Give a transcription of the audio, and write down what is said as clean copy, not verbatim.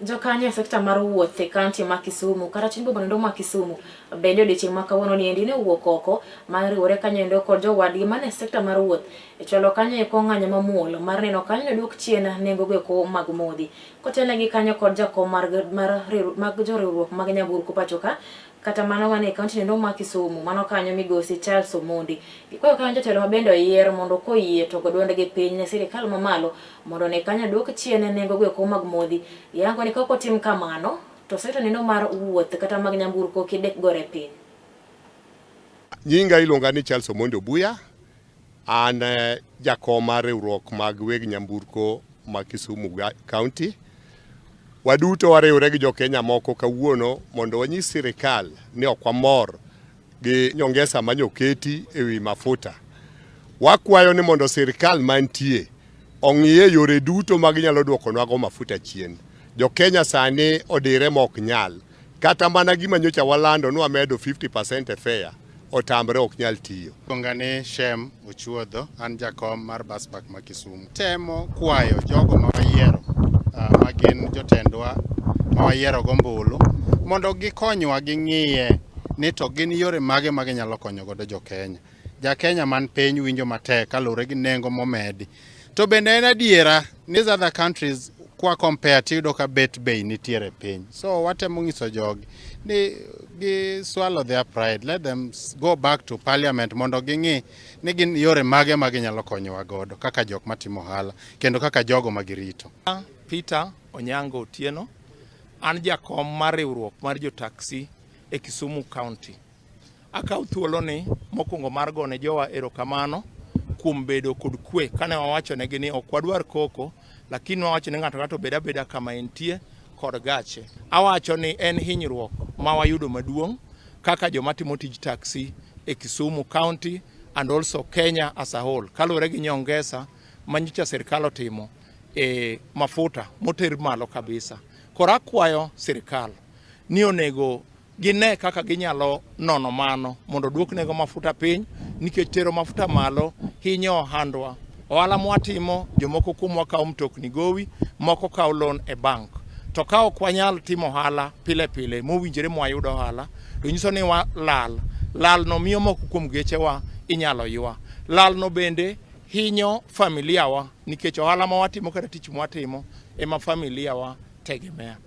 Jokanyo e sekta mar wuoth e kaunti ma Kisumu kata chuny boma noendo ma Kisumu bende odiochieng' ma kawuono ni endi ne owuok oko mar riwore kanyo endo kod jowadgi man e sekta mar wuoth e chwalo kanyo eko ng'anyo mamuol mar neno kanyo ne duok chien nengo goeko mag modhi. Kotelnegi kanyo kod jakom mar, mar, mag joriwruok mag nyamburko pacho ka kata mano man e kaunti noendo ma Kisumu mano kanyo migosi Charles Omondi. Gikwayo kanyo jotelo ma bende oyier mondo koyie to go duondgi piny ne sirikal mamalo mondo ne kanyo duok chien nengo goeko mag modhi. Giyango ni kaok otim kamano to sekta neno mar wuoth kata mag nyamburko kidek gore piny. Nyinga iluonga ni Charles Omondi Obuya. An eh, jakom mar riwruok mag weg nyamburko ma Kisumu County. Waduto wariwre gi jo-Kenya moko kawuono mondo wanyis sirikal ni ok wamor gi nyongesa manyoketi e wi mafuta. Wakwayo ni mondo sirikal mantie ong'iye yore duto ma ginyalo duokonwago mafuta chien. Jo-Kenya sani odire ma ok nyal. Kata mana gima nyocha walando ni wamedo 50% e fare otamre ok nyal tiyo. Iluonga ni Shem Ochuodho, an jakom mar bus park ma Kisumu. Temo kwayo jogo ma wayiero uh, ma gin jotendwa ma wayiero gombulu mondo gikonywa ging'iye ni to gin yore mage ma ginyalo konyo godo jo Kenya. Ja Kenya man piny winjo matek kaluwore gi nengo momedi. To bende en adiera ni other countries kwa compare tiyudo ka bet bei nitiere piny. So watemo nyiso jogi ni gi swallow their pride, let them go back to parliament mondo ging'i ni gin yore mage ma ginyalo konyowa godo kaka jok matimo ohala kendo kaka jogo ma girito. Peter Onyango Otieno, an jakom mar riwruok mar jo taxi e Kisumu County. Akaw thuoloni mokwongo mar gone jowa erokamano kuom bedo kod kwe kane wawachonegi ni ok wadwar koko, lakini wawacho ni ng'ato ng'ato obed abeda kama entie kod gache. Awacho ni en hinyruok ma wayudo maduong' kaka joma timo tij taxi e Kisumu County and also Kenya as a whole kaluwore gi nyongesa ma nyocha sirkal otimo e mafuta moter malo kabisa. Koro akwayo sirkal ni onego gine kaka ginyalo nono mano mondo oduok nengo mafuta piny nikech tero mafuta malo hinyo ohandwa. Ohala mwatimo, jomoko kuomwa kawo mtokni gowi, moko kawo loan e bank. To ka ok wanyal timo ohala pile pile mowinjore mwayud ohala, to nyiso ni walal. Lalno miyo moko kuom gechewa inyalo ywa. Lalno bende hinyo familia wa nikech ohala ma watimo kata tich mwatimo ema familia wa tegemea.